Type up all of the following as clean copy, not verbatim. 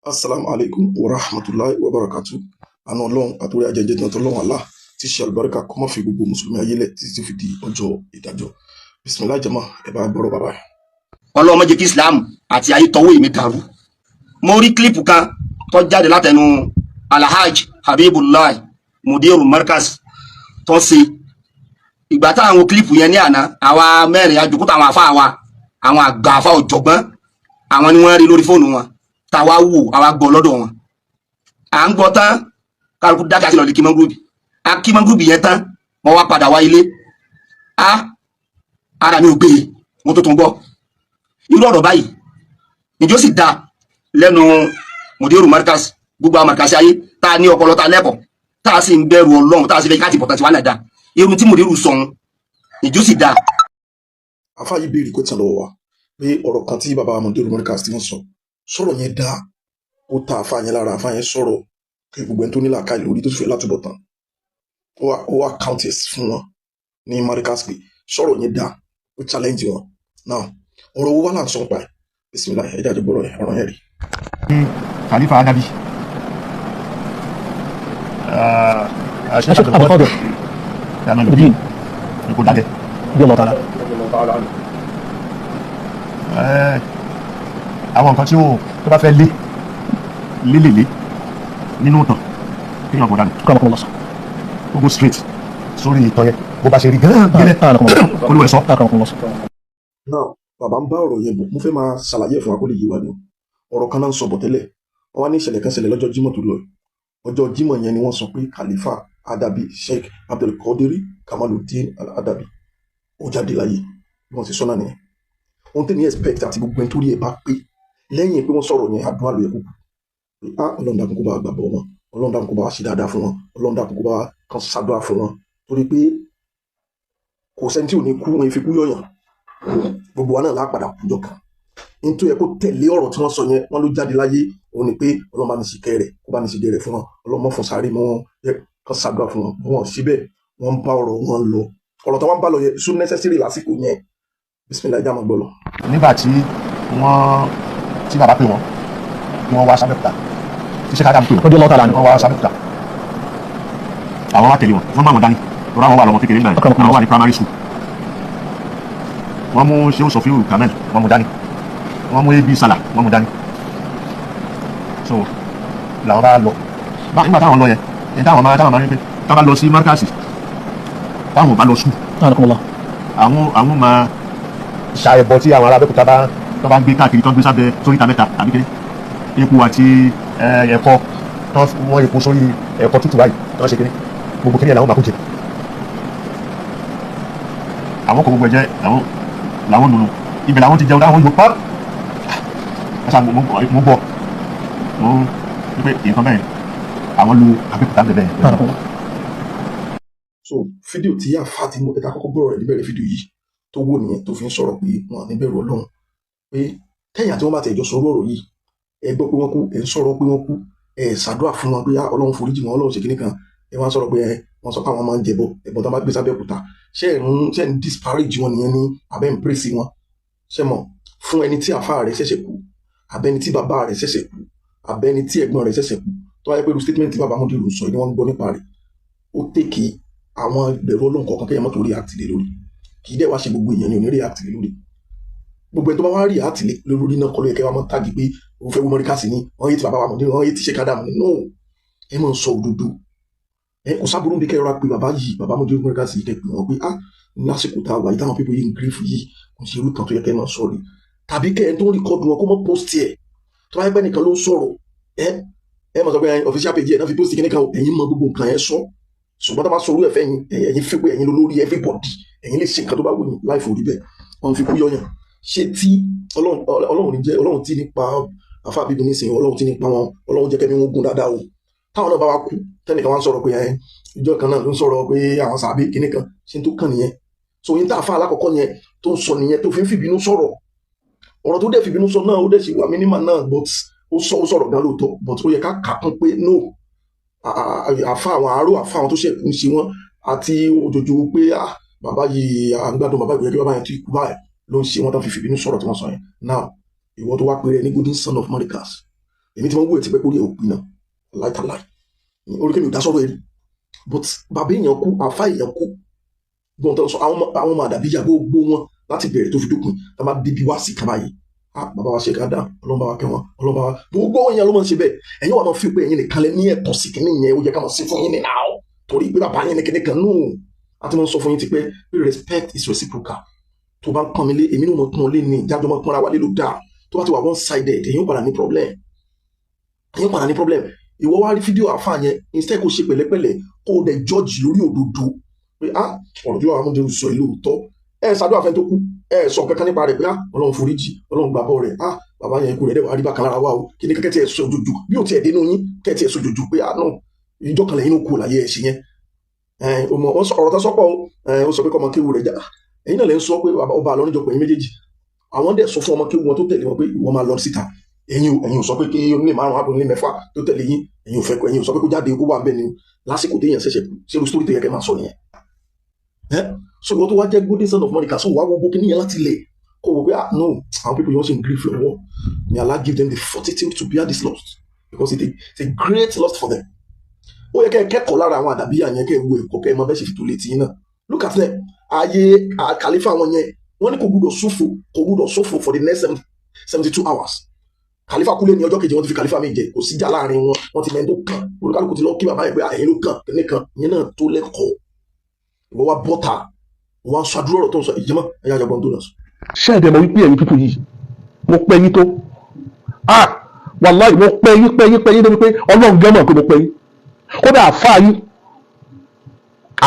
Assalamu alaikum wa rahmatulahi wa barakatu. Àna Ọlọ́run àtòrí ajẹjẹ tán tọlọ́run Allah tí ṣe àlùbáríkà kó má fi gbogbo mùsùlùmí ayé lẹ̀ títí fi di ọjọ́ ìdájọ́. Bisimilahi jama, ẹ bá gbọ́rọ̀ bàbá yẹn. Ọlọ́run má jẹ́ kí Islam àti ayé tọwọ́ èmi dàrú. Mo rí clip kan tó jáde látẹnu Alhaj Habibullah Mudiru Markaz tó ṣe ìgbà táwọn clip yẹn ní àná. Àwa mẹ́rin àjòkúta, àwọn afá wa, àwọn àgbà afá ọ̀jọ̀gbọ́n, àwọn ni wọ́n rí lórí fóònù wọn, táwa wò, àwa gbọ́ lọ́dọ̀ wọn. À ń gbọ́ tán, kálukú dákẹ́ àti lọ́ọ̀lì kí mọ́gúrúbì a kí mọ́gúrúbì yẹn tán, mo wá padà wá ilé. A ara mi ò gbé e, mo tó tún gbọ́ irú ọ̀rọ̀ báyìí. Ìjọ sì da lẹ́nu Mudiru Markaz. Gbogbo àwọn Markaz ayé tá a ní ọpọlọ, tá a lẹ́kọ̀ọ́, tá a sì ń bẹ̀rù Ọlọ́run, tá a sì fẹ́ káàtì pọ̀tàn tí wàá nà dá irun tí Mudiru sọ̀hún, ìjọ sì da. Àfáà yìí béèrè question lọ́wọ́ wa pé ọ̀rọ̀ kan tí bàbá Mudiru Markaz tí wọ́n sọ, sọ̀rọ̀ yẹn dá ó ta àfáà yẹn lára. Àfáà yẹn sọ̀rọ̀ kí gbogbo ẹni tó ní làákàyè lórí tó sì fẹ́ látúbọ̀ tán, ó wá countess fún wọn ní Markaz pé sọ̀rọ̀ yẹn dá, ó challenge wọn. Now, ọ̀rọ̀ wo wá là ń sọ pa ẹ̀? Bisimilahi, ẹ jáde gbọ́rọ̀ yẹn, ọ̀rọ̀ yẹn rí. Khalifa Adabi, Sheikh Sheikh Abdul Qadir Jamaluddin ní kò dákẹ́. رضي الله تعالى. Àwọn nǹkan tí ó tó bá fẹ́ lé lélèlé nínú ìtàn, kéèyàn kò dànù. أكرمكم الله. Ó go straight sórí ìtàn yẹn bó bá ṣe rí gán gẹ́lẹ́. أكرمكم الله. Olúwẹ̀ sọ. أكرمكم الله. Now, bàbá ń bá ọ̀rọ̀ yẹn bọ̀. Mo fẹ́ máa ṣàlàyé ẹ̀ fún wa kó lè yé wa ni o. Ọ̀rọ̀ kan náà ń sọ bọ̀ tẹ́lẹ̀. Wọ́n wá ní ìṣẹ̀lẹ̀ kan ṣẹlẹ̀ lọ́jọ́ Jímọ̀ tó lọ yìí. Ọjọ́ Jímọ̀ yẹn ni wọ́n sọ pé Khalifa Adabi, Sheikh Abdulkadiri Kamaluddin Al-Adabi, ó jáde láyé. Bí wọ́n ti sọ náà nìyẹn. Ohun tẹ́mi expect àti gbogbo ẹni tó rí ẹ bá pé lẹ́yìn pé wọ́n sọ̀rọ̀ yẹn, àdúrà ló yẹ kó kù pé á, Ọlọ́run dákun kó bá gbàgbọ́ wọn, Ọlọ́run dákun kó bá ṣe dáadáa fún wọn, Ọlọ́run dákun kó bá kan ṣàdúrà fún wọn, torí pé kò sẹ́ni tí ò ní kú. Wọn fi kú yọ̀yàn, gbogbo wa náà lápadà kújọ kan. Nítorí ẹ kó tẹ̀lé ọ̀rọ̀ tí wọ́n sọ yẹn, wọ́n ló jáde láyé, òun ni pé Ọlọ́run bá ní ṣe kẹ́ rẹ̀, kó bá ní ṣe gẹ̀rẹ̀ fún wọn, Ọlọ́run mọ́ fún sáré mọ́ wọn, yẹ kán ṣàdúrà fún wọn. Wọn síbẹ̀, wọ́n ń bá ọ̀rọ̀ wọn lọ. Ọ̀rọ̀ tí wọ́n bá lọ yẹn so necessary lásìkò yẹn. Bisimilahi, jáma gbọ́ lọ. Nígbà tí wọ́n tí bàbá pè wọ́n kí wọ́n wá sábẹ́kúta, tí Sheikh Adam pè wọ́n رضي الله تعالى عنه. wọ́n wá sábẹ́kúta, àwọn wá tẹ̀lé wọn, wọ́n máa wọn dání lọ́rọ̀. Àwọn wà lọ́mọ kékeré náà, àwọn wà ní primary school. Wọ́n mú Shehu Sofiu Kamel, wọ́n mú dání. Wọ́n mú Ab Salah, wọ́n mú dání. So làwọn bá lọ. Nígbà táwọn lọ yẹn ní táwọn máa ń rí pé táwọn bá lọ sí Markaz, táwọn ò bá lọ school, أكرمكم الله. àwọn máa ṣa ẹbọ tí àwọn ará Abẹ́òkúta bá tó bá ń gbé káàkiri, tó ń gbé sábẹ́ sóríta mẹ́ta tàbí kéré epo àti ẹ̀kọ tó wọ́n epo sórí ẹ̀kọ tútù báyìí tó ń ṣe kéré, gbogbo kéré làwọn máa kó jẹ. Àwọn kò gbogbo ẹ̀jẹ̀ làwọn nùnú ibẹ̀ làwọn ti jẹun, láwọn yóò pa ẹ̀sà. Mo gbọ́ mo wípé nǹkan bẹ́ẹ̀ àwọn lu Abẹ́òkúta bẹ́ẹ̀. أكرمكم الله. So fídíò tí àfa tí mo ẹ̀ka kọ́kọ́ gbọ́rọ̀ rẹ̀ níbẹ̀rẹ̀ fídíò yìí tó wò nìyẹn, tó fi ń sọ̀rọ̀ pé wọn ní bẹ̀rù Ọlọ́run, pé kẹ́yìn àti wọn bá tẹ̀ jọ sọ̀rọ̀ ọ̀rọ̀ yìí, ẹ gbọ́ pé wọ́n kú, ẹ ń sọ̀rọ̀ pé wọ́n kú, ẹ ṣàdúrà fún wọn pé á, Ọlọ́run foríjì wọn, Ọlọ́run ṣe kíní kan. Ẹ wá ń sọ̀rọ̀ pé ẹ wọ́n sọ pé àwọn máa ń jẹbọ, ẹbọ tó bá gbé sábẹ́ òkúta. Ṣé ẹ ń disparage wọn nìyẹn ní abẹ́ ń praise wọn? Ṣé mọ̀ fún ẹni tí àfa rẹ̀ ṣẹ̀ṣẹ̀ kú, abẹ́ni tí bàbá rẹ̀ ṣẹ̀ṣẹ̀ kú, abẹ́ni tí ẹ̀gbọ́n rẹ̀ ṣẹ̀ṣẹ̀ kú, tó wáyé pé irú statement tí bàbá Mudiru sọ ni wọ́n ń gbọ́ nípa rẹ̀, ó take àwọn ìbẹ̀rù Ọlọ́run kọ̀ọ̀kan kéèyàn mọ́tò react lé lórí. Kì í dẹ̀ wá ṣe gbogbo èèyàn ní ò ní react lé lórí. Gbogbo ẹni tó bá wá react lé lórí náà kọ́ ló yẹ kẹ́ wá mọ́ tag pé òun fẹ́ wú Markaz ni wọ́n yé ti bàbá wa mọ̀ ní wọ́n yé ti Sheikh Adam ni. No, ẹ máa ń sọ òdodo. Ẹ kò sábúrú bí kẹ́ ẹ pé bàbá yìí, bàbá Mudiru Markaz yìí, kẹ́ pè wọ́n pé ah, lásìkò tá a wà yìí, táwọn people yìí ń grief yìí, kò ṣe irú kan tó yẹ kẹ́ ẹ máa sọ rí, tàbí kẹ́ ẹ tó ń record wọn kó mọ́ post ẹ̀. Tó bá yẹ pé nìkan ló ń sọ̀rọ̀, ẹ mọ̀ sọ pé official page ẹ̀ náà fi post kíní kan, ẹ̀yin mọ gbogbo nǹkan ẹ̀ sọ. Ṣùgbọ́n tó bá sọ orú ẹ̀fẹ́ yín, ẹ̀yin fi pé ẹ̀yin lórí everybody, ẹ̀yin lè ṣe nǹkan tó bá wù yín. Láì forí bẹ́ẹ̀, wọ́n fi kú yọ̀yàn. Ṣé tí Ọlọ́run ní jẹ́ Ọlọ́run tí nípa àfa bíbí nísìnyí, Ọlọ́run tí nípa wọn, Ọlọ́run jẹ́ kẹ́mi wọn gún dáadáa o. Táwọn náà bá wa kú, tẹ́nìkan wá ń sọ̀rọ̀ pé ẹ ìjọ kan náà ló ń sọ̀rọ̀ pé àwọn sàbí kíní kan ṣe tó kàn nìyẹn. So yín tá a fa alákọ̀ọ́kọ́ yẹn tó ń sọ nìyẹn, tó fi ń fìbínú sọ̀rọ̀. Ọ̀rọ̀ tó dẹ̀ fìbínú sọ náà, ó dẹ̀ sì wà mínímà náà, but ó sọ, ó sọ̀rọ̀ gan lóòótọ́, but ó yẹ ká kà kún pé no, àfa àwọn àárò, àfa àwọn tó ṣe ń ṣe wọn àti òjòjò pé ah, bàbá yìí, à ń gbádùn bàbá yìí, kí bàbá yẹn tó ikú báyìí ló ń ṣe wọn tó fi fìbínú sọ̀rọ̀ tí wọ́n sọ yẹn. Now, ìwọ tó wá pé rẹ ní golden son of Markaz. Èmi tí wọ́n wú ẹ̀ ti pẹ́ kórí ẹ̀ ò pin náà láìtàláì orí kémi ò dá sọ́rọ̀ ẹ̀ rí, but bàbá èèyàn kú, àfa èèyàn kú, gbọ́n tó sọ àwọn ọmọ àdàbíyà gbogbo wọn láti bẹ̀rẹ̀ tó fi dópin, tá a bá débi wá sí kaba yìí, ah, bàbá wa ṣe ká dá, Ọlọ́run bá wa kẹ́ wọn, Ọlọ́run bá wa gbogbo èèyàn ló máa ń ṣe bẹ́ẹ̀. Ẹ̀yin wà máa fi pé ẹ̀yin nìkan lẹ ní ẹ̀tọ́ sí kíní yẹn, ó yẹ ká máa ṣe fún yín nìyà ó, torí pé bàbá yín ní kíní kan nù. Àti máa ń sọ fún yín ti pé respect is reciprocal. Tó bá ń pọ́n mi lé, èmi náà mọ̀ pọ́n lé ní ìjájọ́, máa pọ́nra wa lé ló dáa. Tó bá ti wà one sided, èyí ó padà ní problem, èyí ó padà ní problem. Ìwọ wá rí fídíò àfa yẹn, instead kó ṣe pẹ̀lẹ́pẹ̀lẹ́, kó o dẹ̀ judge lórí òdodo pé ah, ọ̀rọ̀ tí wàá mú dẹrù sọ ìlú òótọ́, ẹ ṣàdúrà fẹ́ tó kú, ẹ sọ kankan nípa rẹ̀ pé ah, Ọlọ́run foríjì, Ọlọ́run gbàbọ̀ rẹ̀, ah, bàbá yẹn ikú rẹ̀ dẹ̀ wà rí bákan lára wa o, kí ni kẹ́kẹ́ tí ẹ sọ jòjò bí ò tiẹ̀ dénú yín, kẹ́ tiẹ̀ sọ jòjò pé ah no, ìjọ kan lẹ́yìn ló kú láyé ẹ̀ ṣe yẹn. Ẹ ọmọ wọn sọ ọ̀rọ̀ tó sọ́pọ̀ o, ẹ ó sọ pé kọ́mọ kéwu rẹ̀ já. Ẹ̀yin náà lè ń sọ pé ọba àlọ́rin jọ pé ẹ̀yin méjèèjì, àwọn dẹ̀ sọ fún ọmọ kéwu wọn tó tẹ̀lé wọn pé ìwọ máa lọ síta. Ẹ̀yin ò sọ pé kí onílé márùn àbò onílé mẹ́fà tó tẹ̀lé yín, ẹ̀yin ò fẹ́, ẹ̀yin ò sọ pé kó jáde kó wà bẹ́ẹ̀ ni lásìkò téèyàn ṣẹ̀ṣẹ̀ kú. Ṣé irú story tó yẹ kẹ́ máa sọ nìyẹn? Ẹ so ìwọ tó wá jẹ́ golden son of Monica, so wàá gbogbo kíní yẹn láti lẹ̀ kó wò pé ah no, àwọn people yẹn ṣe ń grief lọ́wọ́. May Allah give them the fortitude to bear this loss, because it's a great loss for them. Ó yẹ kẹ́ ẹ kẹ́kọ̀ọ́ lára àwọn àdàbíyà yẹn, kẹ́ ẹ wo ẹ̀kọ́, kẹ́ ẹ mọ bẹ́ẹ̀ ṣe fi tó létí yín náà. Look at them, ayé àkàlífà wọn yẹn, wọ́n ní kò gbúdọ̀ ṣòfò, kò gbúdọ̀ ṣòfò for the next 72 hours. Kàlífà kúlé ní ọjọ́ kejì, wọ́n ti fi kàlífà mi jẹ, kò síjà láàrin wọn, wọ́n ti mẹ́ni tó kàn, olúkálùkù ti lọ kí bàbá yẹn pé ẹ̀yin ló kàn kíní kan. Ìyẹn náà tó lẹ́kọ̀ọ́. Ìwọ wá bọ́ta, wọ́n á sọ àdúrà ọ̀rọ̀ tó ń sọ ìjẹ́mọ́ ẹ̀yà àjọgbọ́n tó náà sọ. Ṣé ẹ̀dẹ̀ mọ̀ wípé ẹ̀yin people yìí, mo pẹ́ yín tó, ah, wàláì, mo pẹ́ yín, pẹ́ yín, pẹ́ yín débi pé Ọlọ́run gẹ́ mọ̀ pé mo pẹ́ yín. Kódà àfáà yín,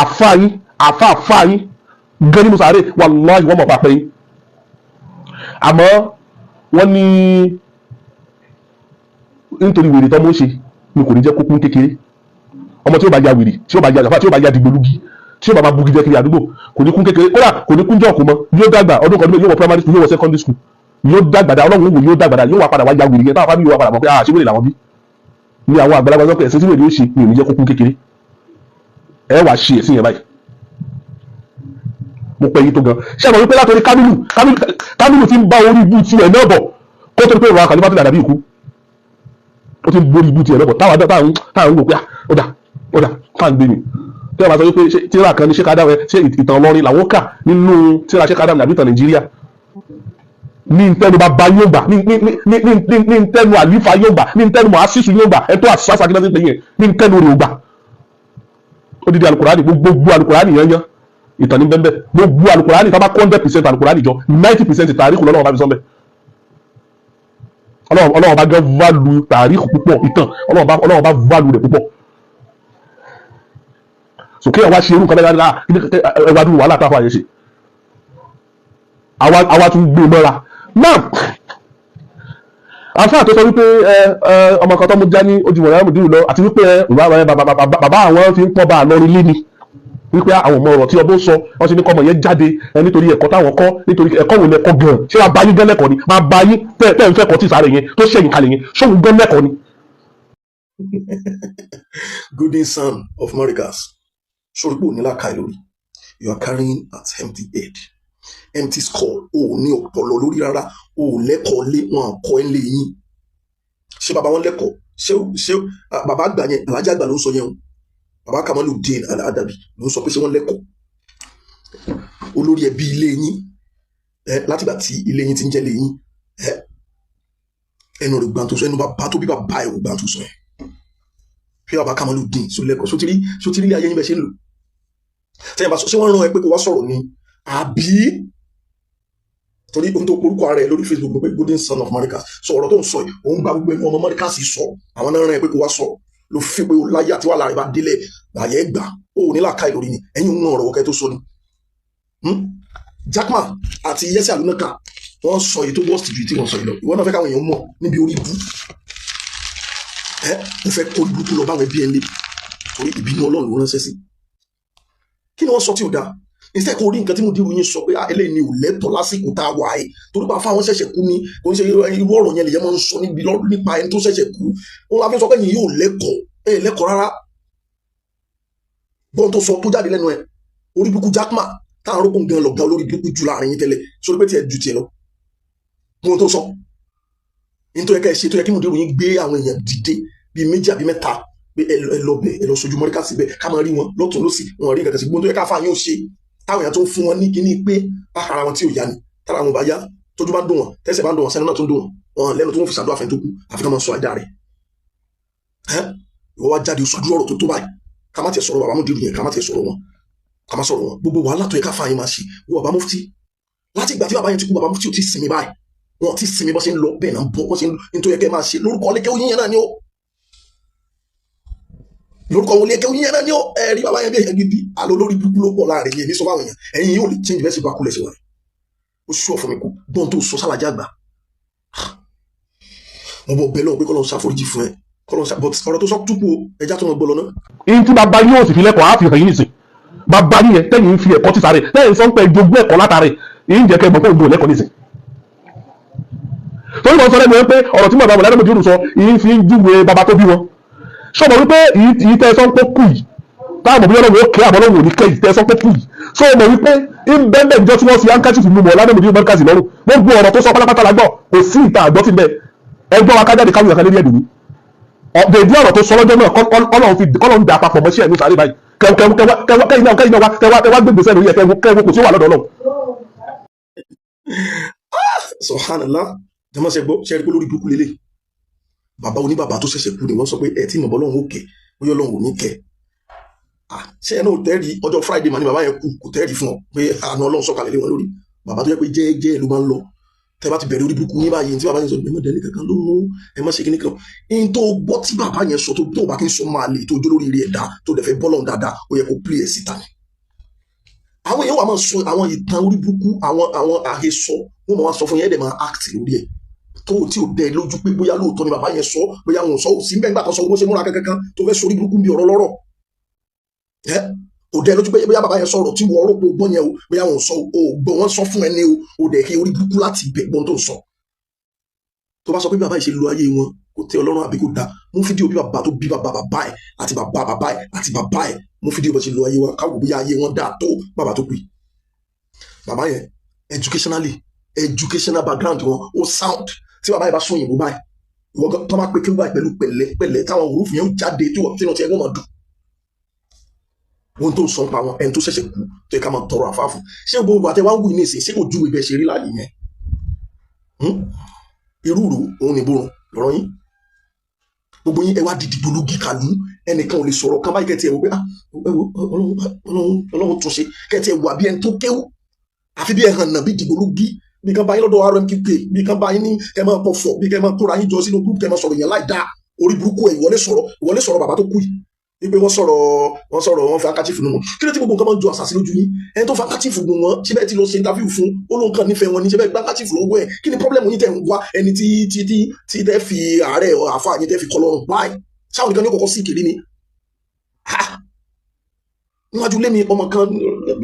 àfáà yín, àfáà àfáà yín gẹ́ nínú sàárè, wàláì, wọ́n mọ̀ pa pẹ́ yín. Àmọ́ wọ́n ní nítorí wèrè tọ́ mọ́ ṣe ni kò ní jẹ́ kókún kékeré. Ọmọ tí ó bá ya wèrè, tí ó bá ya àfáà, tí ó bá ya dìgbòlugi, tí ó bá máa bugi jẹ kiri àdúgbò, kò ní kún kékeré, kódà kò ní kún jọ̀kú mọ́. Yóò dàgbà ọdún kan, yóò wọ primary school, yóò wọ secondary school, yóò dàgbà dá, Ọlọ́run wò, yóò dàgbà dá, yóò wá padà wá ya wèrè yẹn, táwọn family wà padà mọ̀ pé ah, ṣé wèrè làwọn bí ní. Àwọn àgbàlagbà sọ pé ẹ̀sìn tí wèrè ó ṣe ni ò ní jẹ́ kó kún kékeré. Ẹ wàá ṣe ẹ̀sìn yẹn báyìí. Mo pẹ́ yín tó gan. Ṣé àwọn wípé látọ̀rí Kámílù, Kámílù ti ń bá orí ibú tiẹ̀ náà bọ̀ kó tó pé ìwà àkàlífà tó dàbí ikú, ó ti ń borí ibú tiẹ̀ náà bọ̀, táwọn táwọn ń wò pé ó dà, ó dà, táwọn ń gbé mi tí wọ́n bá sọ wípé tíra kan ní ṣé kádàmù, ṣé ìtàn Ìlọrin làwọn kà nínú tíra ṣé kádàmù àbí ìtàn Nàìjíríà ní ntẹnu bàbá yóò gbà, ní ntẹnu àlífà yóò gbà, ní ntẹnu mọ̀ásísù yóò gbà, ẹ̀tọ́ àṣàṣà kí náà ti pè yẹn, ní ntẹnu rẹ̀ ò gbà. Odidi alukurani, gbogbo alukurani yẹn yẹn, ìtàn ní bẹ́ẹ̀. Gbogbo alukurani tá a bá kó 100% alukurani jọ, 90% tàríkù lọ́wọ́ bá fi sọ́nbẹ́. Ọlọ́wọ́ bá gẹ́ value tàríkù púpọ̀, ìtàn Ọlọ́wọ́ bá value rẹ̀ púpọ̀. So kéèyàn wá ṣe irú nǹkan bẹ́ẹ̀ dáadáa, ẹwà dúró wàhálà táwọn àyè ṣe, àwa tún gbé mọ́ra náà. Àfáà tó sọ wípé ẹ ẹ ọmọ kan tó mú já ní ojúmọ̀ yàrá mùdírù lọ, àti wípé ẹ bàbá àwọn fi ń pọ́n bá àlọ́rin lé ni, wípé àwọn ọmọ ọ̀rọ̀ tí ọbọ̀ sọ, wọ́n ti ní kọ́mọ yẹn jáde ẹ nítorí ẹ̀kọ́ táwọn kọ́. Nítorí ẹ̀kọ́ wo lẹ́kọ́ gan? Ṣé wàá bá yín gán lẹ́kọ̀ọ́ ni? Máa bá yín tẹ́ tẹ́ ń fẹ́ kọ́ tí sáré yẹn tó ṣẹ̀yìn kalẹ̀ yẹn, ṣóun gán lẹ́kọ̀ọ́ ni? Golden son of Marikaz, sórí pé ò ní làákàyè lórí. You are carrying at empty head, empty skull. O ò ní ọpọlọ lórí rárá, o ò lẹ́kọ̀ọ́ lé wọn kọ́ ẹ́ lé yín. Ṣé bàbá wọn lẹ́kọ̀ọ́? Ṣé bàbá àgbà yẹn, alájà àgbà ló ń sọ yẹn o, bàbá Kamaludeen Al-Adabi ló ń sọ pé ṣé wọ́n lẹ́kọ̀ọ́? Olórí ẹbí ilé yín ẹ, látìgbà tí ilé yín ti ń jẹ́ ilé yín ẹ, ẹnu rẹ̀ gbàǹtó sọ, ẹnu bàbá tó bí bàbá ẹ̀ ò gbàǹtó sọ yẹn pé bàbá Kamaludeen sọ lẹ́kọ̀ọ́. Sotiri ilé ayé yín bẹ́ẹ̀ ṣe ń lò tẹ́yìn bá sọ, ṣé wọ́n rán ẹ pé kó wá sọ̀rọ̀ ni? Àbí torí ohun tó porúkọ ara ẹ lórí Facebook pé golden son of Marikaz sọ, ọ̀rọ̀ tó ń sọ yìí, òun gba gbogbo ẹnu ọmọ Marikaz sọ, àwọn náà rán ẹ pé kó wá sọ ló fi pé o láyé àti wàhálà rẹ bá délẹ̀ àyẹ̀ gbà ó ní làákàyè lórí ni. Ẹ̀yin ń ọ̀rọ̀ wọ́kẹ́ tó sọ ni. Jackman àti Yẹ́sẹ̀ Àlùnáka, wọ́n sọ èyí tó worst ju tí wọ́n sọ yìí lọ. Ìwọ náà fẹ́ káwọn èèyàn mọ̀ níbi orí ibú ẹ, mo fẹ́ kó burúkú lọ báwọn ẹbí ẹ lé, torí ìbínú Ọlọ́run ló ránṣẹ́ sí. Kí ni wọ́n sọ tí ò dáa? Instead kò rí nǹkan tí mo dírú yín sọ pé ah, eléyìí ni ò lẹ́tọ̀ọ́ lásìkò tá a wà yìí, torí pé àfáwọn ṣẹ̀ṣẹ̀ kú ni, kò ń ṣe irú ọ̀rọ̀ yẹn lèyẹn máa ń sọ níbi nípa ẹni tó ṣẹ̀ṣẹ̀ kú. Wọn la fi sọ pé yìí yóò lẹ́kọ̀ọ́, ẹ lẹ́kọ̀ọ́ rárá. Bọ́n tó sọ tó jáde lẹ́nu ẹ̀, orí burúkú Jackman táwọn arókùn gan lọ̀gá olórí burúkú jù láàrin yín tẹ́lẹ̀, sórí pé tiẹ̀ ju tiẹ̀ lọ. Bọ́n tó sọ Nítorí ẹ ṣe tó yẹ kí mùdírù yín gbé àwọn èèyàn dìde bíi méjì àbí mẹ́ta pé ẹ lọ bẹ̀, ẹ lọ sojú mọ́ríkà síbẹ̀, ká máa rí wọn lọ́tún lọ́sì, wọn rí nǹkan kan sí. Gbogbo tó yẹ ká fà yín ó ṣe, táwọn èèyàn tó ń fún wọn ní kíní pé ara wọn tí ò yá ni, tára wọn bá yá, tójú bá ń dùn wọn, tẹ́sẹ̀ bá ń dùn wọn, sẹ́nu náà tó ń dùn wọn, wọn lẹ́nu tó ń fi ṣàdúrà fẹ́ tó kú, àfi ká máa sọ àìdá rẹ̀. Ẹ́ ìwọ wá jáde, sọ àdúrà ọ̀rọ̀ tó tó báyìí. Ká má tiẹ̀ sọ̀rọ̀ bàbá mùdírù yẹn, ká má tiẹ̀ sọ̀rọ̀ wọn, ká má sọ̀rọ̀ wọn. Gbogbo wàhálà tó yẹ ká fà yín máa ṣe wọ bàbá mufti. Láti ìgbà tí bàbá yẹn ti kú, bàbá mufti ò ti sinmi báyìí. Wọn ti sinmi, bọ́ ṣe ń lọ bẹ́ẹ̀ náà ń bọ́, bọ́ ṣe ń nítorí yẹ kẹ́ máa ṣe lórúkọ lékè oyin yẹn náà ni ó, lórúkọ wọn lékè oyin yẹn náà ni ó. Ẹ rí bàbá yẹn bí èèyàn gidi, àlọ́ lórí burúkú ló pọ̀ láàrin yẹn. Ní sọ fáwọn èèyàn, ẹ̀yin yóò lè change bẹ́ẹ̀ sì bá kulẹ̀ sí wọn. Ó sú ọ̀fọ̀ mi kú gbọ́n tó sọ sálàjà àgbà. Mo bọ̀ bẹ́ẹ̀ lọ́wọ́ pé kọ́lọ́ ń ṣàforíjì fún ẹ, kọ́lọ́ ń ṣà, but ọ̀rọ̀ tó sọ túkú o, ẹja tó wọn gbọ́ lọ náà. Ihun tí bàbá yín ò sì fi lẹ́kọ̀ọ́ á fi hàn yín nìsín. Bàbá yín yẹn tẹ́yìn ń fi ẹ̀kọ́ ti sáré, tẹ́yìn sọ ń pẹ́ jogún ẹ̀kọ́ látàrí yìí, ń jẹ́ kẹ́ mọ̀ pé òun ò lẹ́kọ̀ọ́ nìsín. Torí wọn sọ lẹ́nu ẹ pé ọ̀rọ̀ tí bàbá Mọ̀lá Mùdírù sọ yìí fi ń júwe bàbá tó bí wọn. Sọmọ wípé yìí tẹ́ sọ ń pé kù yìí, táwọn mọ̀ bí ọlọ́run ó kẹ́ àbọ̀ ọlọ́run ò ní kẹ́ yìí tẹ́ sọ pé kù yìí, sọ mọ̀ wípé ń bẹ́ẹ̀ bẹ́ẹ̀ jọ tí wọ́n fi handkerchief mú Mọ̀lá Mùdírù mọ́ríkàsì lọ́rùn, gbogbo ọ̀rọ̀ tó sọ pátápátá la gbọ́, kò sí ìta àgbọ́ tí ń bẹ. Ẹgbọ́ wa kájáde káwọn ìyàkan lérí ẹ̀dùn ní dèdí ọ̀rọ̀ tó sọ lọ́jọ́ náà, kọ́lọ́run fi kọ́lọ́run dà papọ̀ mọ́ sí ẹ̀mí sáré báyìí. Kẹ́yìn náà wá kẹwàá gbégbèsè lórí ẹ̀, kẹwàá kò sí wà lọ́dọ̀ Ọlọ́run. Subhanallah, jama, ṣe gbọ́? Ṣe rí pé lórí burúkú lélẹ̀, bàbá oníbàbà tó ṣẹ̀ṣẹ̀ kú ni wọ́n sọ pé ẹ tí mọ̀ bọ́ lọ́hùn ó kẹ́, bóyá Ọlọ́run ò ní kẹ́. Ṣé ẹ náà ò tẹ́rì? Ọjọ́ Friday mà ní bàbá yẹn kú, kò tẹ́rì fún ọ pé àánú Ọlọ́run sọ̀kalẹ̀ lé wọn lórí. Bàbá tó yẹ pé jẹ́ẹ́jẹ́ ló máa ń lọ, tẹ́ bá ti bẹ̀rẹ̀ orí burúkú yín báyìí, tí bàbá yẹn sọ, ẹ má dẹ́ni kankan ló mú, ẹ má ṣe kíní kan. In tó gbọ́ tí bàbá yẹn sọ, tó bá kí n sọ máa lè tó jó lórí rí ẹ̀dá tó dẹ̀ fẹ́ bọ́lọ̀ dáadáa, ó yẹ kó pílẹ̀ ẹ̀ síta ni. Àwọn èèyàn wà máa sọ àwọn ìtàn orí burúkú, àwọn àhesọ, wọn máa wá sọ fún yẹn, ẹ̀ dẹ̀ máa act lórí ẹ̀ tó tí ò dẹ lójú pé bóyá lóòótọ́ ni bàbá yẹn sọ, bóyá wọn ò sọ, ò sí mbẹ́ nígbà kan sọ bó ṣe múra kankan tó fẹ́ sọ orí burúkú bí ọ̀rọ̀ lọ́rọ̀ ẹ. Kò dẹ lójú pé bóyá bàbá yẹn sọ̀rọ̀ tí wọ́n rò pé o gbọ́ yẹn o, bóyá wọn ò sọ o gbọ́, wọ́n sọ fún ẹni o, ò dẹ̀ kí orí burúkú láti bẹ̀ gbọ́n tó ń sọ. Tó bá sọ pé bàbá yìí ṣe lo ayé wọn kò tẹ́ Ọlọ́run àbí kò da, mú fídíò bí bàbá tó bí bàbá bàbá ẹ̀ àti bàbá bàbá ẹ̀ àti bàbá ẹ̀, mú fídíò bó ṣe lo ayé wọn, káwọ bóyá ayé wọn dáa tó bàbá tó pè. Bàbá yẹn educationally, educational background wọn ó sound. Tí bàbá yẹn bá sún òyìnbó báyìí, ìwọ gan tó bá pé kéwàá pẹ̀lú pẹ̀lẹ́pẹ̀lẹ́, táwọn òrùfù yẹn ó jáde tí wọ́n tí wọ́n ti ẹgbọ́n máa dùn. Ohun tó ń sọ pa wọn, ẹni tó ṣẹ̀ṣẹ̀ kú tó yẹ ká máa tọrọ àfáàfù, ṣé gbogbo àtẹwà ń wù ní ìsìn, ṣé kò ju ibẹ̀ ṣe rí láàyè yẹn? Irú rò òun ní borun lọ́rọ̀ yín. Gbogbo yín ẹ wá di dìgbòlugi kàlú, ẹnìkan ò lè sọ̀rọ̀ kan báyìí kẹ́tì ẹ̀ wò pé ah, ẹ wo, Ọlọ́run, Ọlọ́run, Ọlọ́run tún ṣe kẹ́tì ẹ̀ wò, àbí ẹni tó kéwú, àfi bí ẹ hàn náà bí dìgbòlugi, bí kan bá yín lọ́dọ̀ RMQK, bí kan bá yín ní kẹ́ máa pọ̀fọ̀, bí kẹ́ máa kóra yín jọ sínú group, kẹ́ máa sọ̀rọ̀ yẹn láì dáa. Orí burúkú ẹ̀, ìwọlé sọ̀rọ̀, ìwọlé sọ̀rọ̀ bàbá tó kú yìí wípé wọ́n sọ̀rọ̀, wọ́n fi handkerchief nù wọn. Kí ló tí gbogbo nǹkan máa ń jọ àṣàṣì lójú yín? Ẹni tó fi handkerchief nù wọn, síbẹ̀ tí lọ ṣe interview fún, ó ló ń kàn nífẹ̀ẹ́ wọn ní síbẹ̀ gbá handkerchief lọ́wọ́ ẹ̀. Kí ni problem yín tẹ̀ ń wá ẹni tí tẹ́ fi àárẹ̀ àfa yín tẹ́ fi kọ́ lọ́rùn? Why? Sáwọn nìkan ní kọ́kọ́ sí ìkiri ni níwájú lé mi. Ọmọ kan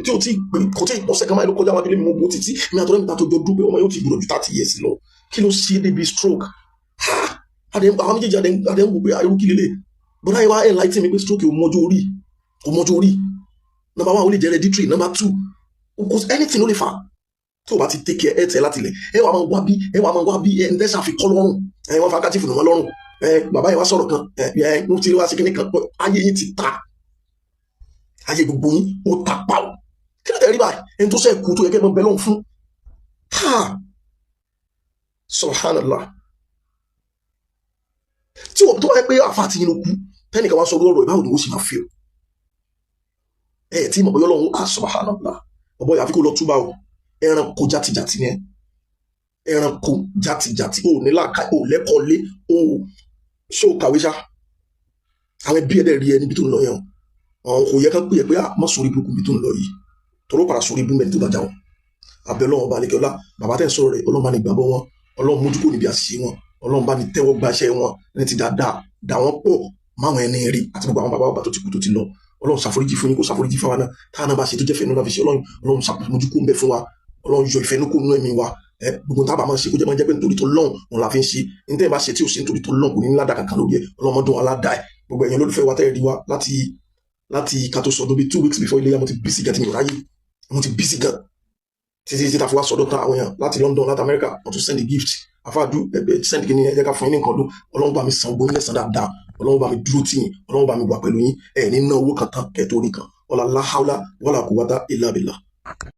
tí o ti kò tí ọ̀sẹ̀ kan máa ló kọjá wájú lé mi, mo bó títí mi àtọ́rẹ́ mi ta tó jọ dúpẹ́. Ọmọ yóò ti gbọ́dọ̀ ju 30 years lọ. Kí ló ṣe débi stroke? Àwọn méjèèjì adé ń wò pé irú kí lélẹ̀. Bọ́dá yìí wá enlighten mi pé stroke ò mọjú orí, kò mọjú orí. Number one, ó lè jẹ́ hereditary. Number two, kò anything ló lè fà tó o bá ti take care ẹ̀ tẹ̀ láti lẹ̀. Ẹ wà máa wá bí, ẹ wà máa wá bí ẹ ń tẹ́sà fi kọ́ lọ́rùn ẹ. Wọ́n fa handkerchief nù wọ́n lọ́rùn ẹ. Bàbá yẹn wá sọ̀rọ̀ kan ẹ ẹ mo ti wá sí kíní kan. Ayé yín ti ta, ayé gbogbo yín ó ta pa o. Kí ló tẹ̀ rí báyìí? Ẹni tó sẹ́ kú tó yẹ kẹ́ ẹ mọ bẹ́ẹ̀ lọ́hùn fún ha, subhanallah. Tí wọ́n tó bá yẹ pé àfa àti yín ló kú, tẹ́nìkan wá sọ ọ̀rọ̀ ìbáwò ni ó sì máa fi o ẹ tí mọ̀ bóyá Ọlọ́run á. Subhanallah, ọ̀bọ yàfi kó lọ túbà o. Ẹranko játijàti ni ẹ, ẹranko játijàti. O ní làákà, o lẹ́kọ̀ọ́ lé o, ṣé o kàwé ṣá? Àwọn ẹbí ẹ dẹ̀ rí ẹ níbi tó ń lọ yẹn o. Àwọn kò yẹ ká pè é pé má sórí burúkú níbi tó ń lọ yìí, tọ́lọ́ padà sórí ibú mẹ́rin tó bá jà wọ́n. Abẹ́ Ọlọ́run ọba àlekẹ́ọ́lá, bàbá tẹ̀ ń sọ̀rọ̀ rẹ̀, Ọlọ́run bá ní gbàgbọ́ wọn, Ọlọ́run mójú kò níbi àṣìṣe wọn, Ọlọ́run bá ní tẹ́wọ́ gbaṣẹ́ wọn ní ti dáadáa, dà wọ́n pọ̀ máwọn ẹni rí àti gbogbo àwọn bàbá bàbá tó ti kú tó ti lọ. Ọlọ́run ṣàforíjì fún yín, kó ṣàforíjì fáwa náà. Táwọn náà bá ṣe tó jẹ́ fẹ́nu náà fi ṣe, Ọlọ́run, Ọlọ́run ṣàmójú kó ń bẹ fún wa. Ọlọ́run yọ ìfẹ́ nukú nínú ẹ̀mí wa. Ẹ gbogbo tábà máa ń ṣe, kó jẹ́ máa jẹ́ pé nítorí tó lọ́hùn òun la fi ń ṣe. Nítorí bá ṣe tí ò sí nítorí tó lọ́hùn, kò ní ńlá dà kankan lórí ẹ̀. Ọlọ́run mọ́dún aládàá ẹ̀. Gbogbo ẹ̀yin olólùfẹ́ wa tẹ́ ẹ rí wa láti ká tó sọdún, bíi 2 weeks before iléyá, mo ti busy gan tí mi ò ráyè. Mo ti busy gan títí tí ta fi wá sọdún tán. Àwọn èèyàn láti London, láti America, wọ́n tún send a gift. Àfáàdù ẹgbẹ́ send kìíní, ẹ jẹ́ ká fún yín ní nǹkan ọdún. Ọlọ́run bá mi san gbóyún lẹ́sàn dáadáa. Ọlọ́run bá mi dúró tì yín. Ọlọ́run bá mi wà pẹ̀lú yín. Ẹ̀ ní ná owó kan tán kẹ́ẹ̀ tó rí kan. Ọlá láhàúlá wàlà quwwata illa billah.